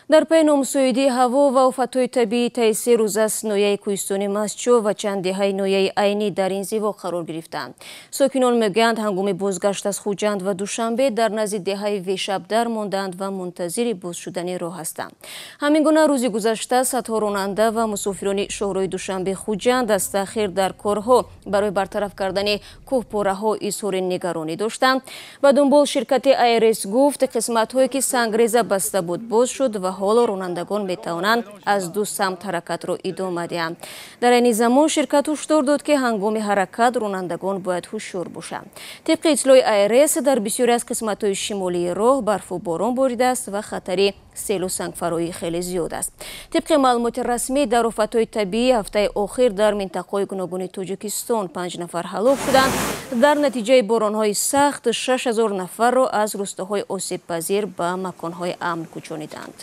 Дар пайи номусоидии ҳаво ва офатҳои табиӣ таи 3 рӯз аст ноҳияи кӯҳистони Мастчоҳ ва чанд деҳаи ноҳияи Айнӣ дар инзиво қарор гирифтаанд. Сокинон мегӯянд, ҳангоми бозгашт аз Хуҷанд ва Душанбе дар назди деҳаи Вешабдар мондаанд ва мунтазири боз шудани роҳ ҳастанд. Ҳамин гуна рӯзи гузашта садҳо ронанда ва мусофирони шоҳроҳи Душанбе Хуҷанд аз таъхир дар корҳо барои бартараф кардани кӯҳпораҳо изҳори нигаронӣ доштанд. Ба дунбол ширкати АРС гуфт, қисматҳое ки сангреза баста буд, боз шуд ва ҳоло ронандагон метавонанд аз ду самт ҳаракатро идома диҳанд. Дар айни замон ширкат ҳушдор дод, ки ҳангоми ҳаракат ронандагон бояд ҳушёр бошанд. Тибқи иттилои АРС, дар бисёре аз қисматҳои шимолии роҳ барфу борон боридааст ва хатари селу сангфароӣ хеле зиёд аст. Тибқи маълумоти расмӣ, дар офатҳои табиӣ ҳафтаи охир дар минтақаҳои гуногуни Тоҷикистон панҷ нафар ҳалок шуданд. Дар натиҷаи боронҳои сахт 6000 нафарро аз рустоҳои осебпазир ба маконҳои амн кӯчониданд.